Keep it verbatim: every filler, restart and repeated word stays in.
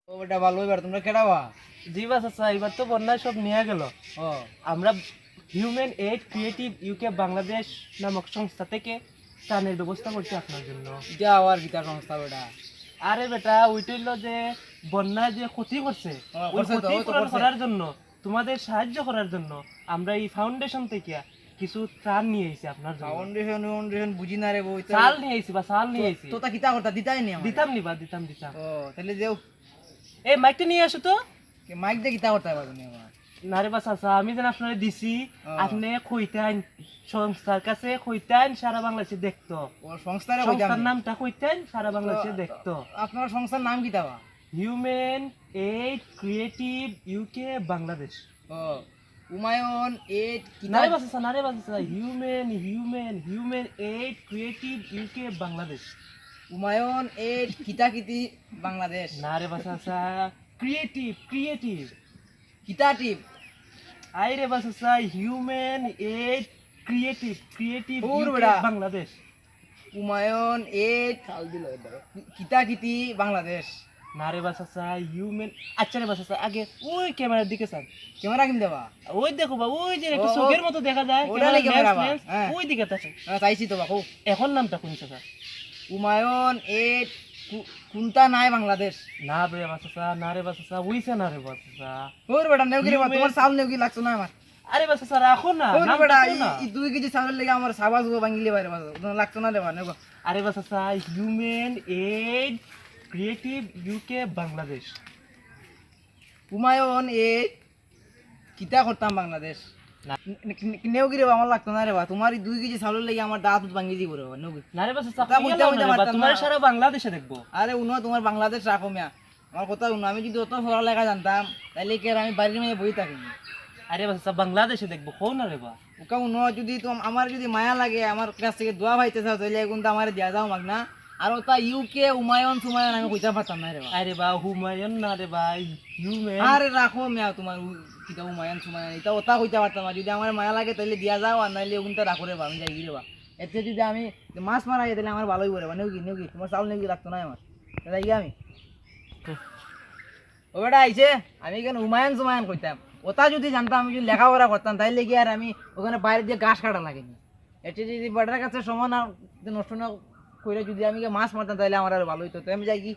ও বেটা, ভালো এবার, তোমরা কেডা বা? জি বা চাচা, এবার তো বন্যায় সব নিয়া গেল। ও। আমরা human aid creative UK Bangladesh নামক সংস্থা থেকে ত্রাণের ব্যবস্থা করছি আপনার জন্য। ইটা আবার কিতা সংস্থা বেটা? আরে বেটা, ওইটা হইলো যে বন্যায় যে ক্ষতি করছে, ও, ওই করছে তো, ক্ষতি ওই তো পূরণ করছে। করার জন্য, তোমাদের সাহায্য করার জন্য আমরা এই ফাউন্ডেশন থেকে কিছু ত্রাণ নিয়ে আইছি আপনার জন্য। ফাউন্ডেশন, ফাউন্ডেশন বুঝি না রে বউ, ইতা চাল নিয়ে আইছি বা চাল নিয়ে তো, আইছি। তো তা কিতা করতা, দিতাই নি আমারে? দিতাম নি বা, দিতাম, দিতাম। ও, তাহলে দেও। এই মাইকটা নিয়ে আসো তো। কে মাইক দিয়ে কিতা করতা পারো নি আমার? না রে বা চাচা, আমি যেন আপনারে দিছি, ও। আপনি কইতাইন, সংস্থার কাছে কইতাইন, সারা বাংলাদেশে দেখতো। ও, সংস্থারে কইতাম সংস্থার নি। নামটা কইতাইন, সারা বাংলাদেশে তো, দেখতো। আপনার সংস্থার নাম কিতা বা? Human aid creative UK Bangladesh. ও, উমায়ন এইড কিতা? না রে বা চাচা, না রে বা চাচা, human, human, human aid creative UK Bangladesh. Human aid কিতা কিতি বাংলাদেশ। না রে বা চাচা, ক্রিয়েটিভ, ক্রিয়েটিভ। কিতা টিপ? আই রে বা চাচা, হিউম্যান এইড ক্রিয়েটিভ, ক্রিয়েটিভ ওর ইউকে বেটা। বাংলাদেশ। উমায়ন এইড খাল দিল এটা। কিতা কিতি বাংলাদেশ। না রে বা চাচা, হিউম্যান, আচ্ছা রে বা চাচা, আগে ওই ক্যামেরার দিকে চান। ক্যামেরা কিন দেবা? ওই দেখো বা, ওই যে একটা ও, ও, চোখের মতো দেখা যায়, ওটা ক্যামেরার নাকি ক্যামেরা লেন্স, বা? লেন্স, হ্যাঁ। ওই দিকে তাকাও। হ্যাঁ, চাইছি তো বা, কও। এখন নামটা কোন চাচা? উমায়ন এইড কু-, কুন্তা নাই বাংলাদেশ। না রে বা চাচা, না রে বা চাচা, ওইছে না রে বা চাচা। ওর বেটা, নেও কি রে বা, হিউম্যান তোমার চাউল নেও কি লাগতো না আমার? আরে বা চাচা, রাখো না, ওর নাম বেটা, রাখো এই, না। এই দুই কেজি চাউলের লেগে আমার সাবা জুবা ভাঙিলে বাইরে বা, লাগতো না রে বা, নেও গো। আরে বা চাচা, human aid creative UK Bangladesh. Human aid কিতা করতাম বাংলাদেশ? না। নে-, নে-, নেও কি রে বা, আমার লাগতো না রে বা। তোমার এই দুই কেজি চাউলের লাগি আমার দাঁত উত ভাঙি দিব রে বা, নেও কি? না রে বা, চাচা, তা কইয়া কইতাম লাও না কইতাম রে বা, পারতাম তোমার না। সারা বাংলাদেশে দেখবো। আরে উনো, তোমার বাংলাদেশ রাখো মিয়া। আমার কথা উনো, আমি যদি অত পড়ালেখা জানতাম, তাইলে কি আর আমি বাড়ির মাঝে বই থাকি নি? আরে বা, চাচা, বাংলাদেশে দেখবো, কও না রে বা। ওকা উনো, যদি তো আমার যদি মায়া লাগে, আমার কাছ থেকে দোয়া পাইতে চাও, তাইলে এখন তো আমারে দিয়া যাও মাগনা। আর ওটা ইউকে, উমায়ন সুমায়ন আমি কইতাম পারতাম না রে বা। আরে বা, হুমায়ুন না রে বা, হিউম্যান। আরে রাখো মিয়া, তোমার উ-, কিতা উমায়ন সুমায়ন, এটা ওটা কইতাম পারতাম না। যদি আমার মায়া লাগে, তাইলে দিয়া যাও, আর নাইলে ওগুনটা রাখো রে বা, আমি যাই রে বা। এতে যদি আমি মাছ মারা যায়, তাইলে আমার ভালোই বলে বা, নেও কি, নেও কি, তোমার চাউল নেও কি লাগতো না আমার। তা যাই গি আমি। ও বেটা আইছে, আমি এখানে উমায়ন সুমায়ন কইতাম। ওটা যদি জানতাম, আমি যদি লেখাপড়া করতাম, তাইলে কি আর আমি ওখানে বাইরে দিয়ে ঘাস কাটা লাগেনি। এতে যদি বেটার কাছে সময় না নষ্ট না করে যদি আমি গিয়ে মাছ মারতাম, তাইলে আমার আর ভালো হইতো। তো আমি যাই কি?